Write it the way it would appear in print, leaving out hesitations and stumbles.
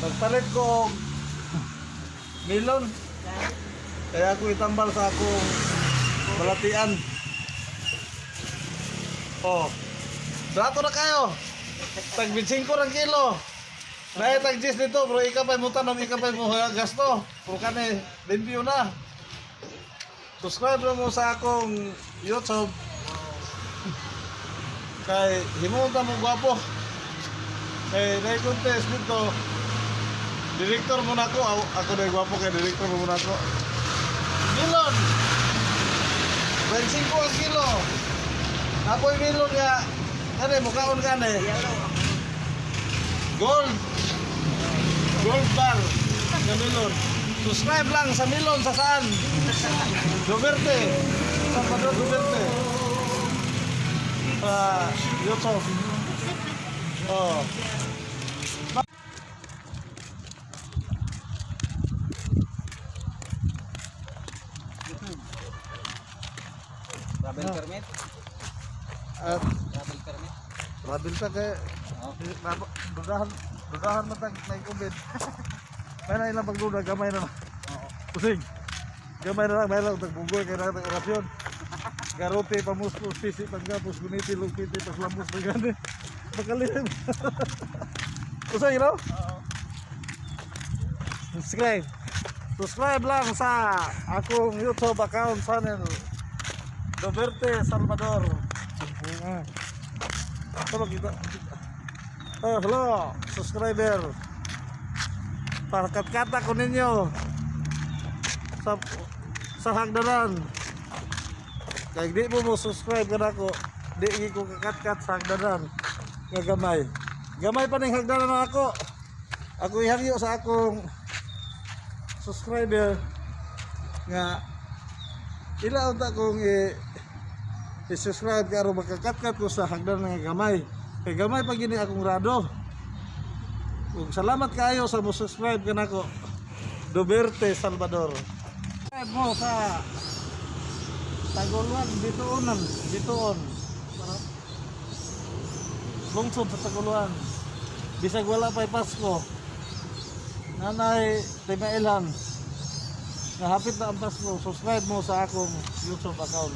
Pagpalit ko og melon. Kaya ako itambal sa akong balatian. Oh. Brato na kayo. Tag 25 rang kilo. Naay tag 10 dito, bro, ikapay mo tanom, ikapay mo gasto. Pero kani, limpyo na. Subscribe na mo sa akong YouTube. Kay himuon ta mo gwapo. Kay naay contest dito. Director mo na ako, ako na gwapo kay director mo na ako. Milon. 25 ang kilo. Apoy milon nga kani mukaon kani. Gold. Gold bar nga milon. Subscribe lang sa milon sa saan? Duterte. Salvador Duterte. Sa YouTube. Oh. Travel permit? At Travel permit? Travel ta kay dudahan dudahan man tag may COVID. May na ilang pagduda gamay na lang. Kusing. Gamay na lang may lang tagbugoy kay na tag orasyon. Garote pamuspos pisi panggapos guniti lupiti paslamos pagani. Pagkalim. Kusing no? Subscribe. Subscribe lang sa akong YouTube account channel. Doverte Salvador. Hello, kita. Oh, hello, subscriber. Para katkata ko ninyo sa hagdanan. Kay di mo mo subscribe ka nako, di ko kakatkat sa hagdanan nga gamay. Gamay pa ning hagdanan na ako. Ako ihangyo sa akong subscriber nga ila unta kong i-subscribe ka aron makakatkat ko sa hagdan nga gamay. Kay gamay pa gini akong rado. Ug salamat kaayo sa mo subscribe kanako. Duberte Salvador. Subscribe mo sa Taguluan Bituonan, Bituon. Lungsod sa Taguluan. Bisag wala pa'y Pasko. Nanay Timailan. Nahapit na ang Pasko. Subscribe mo sa akong YouTube account.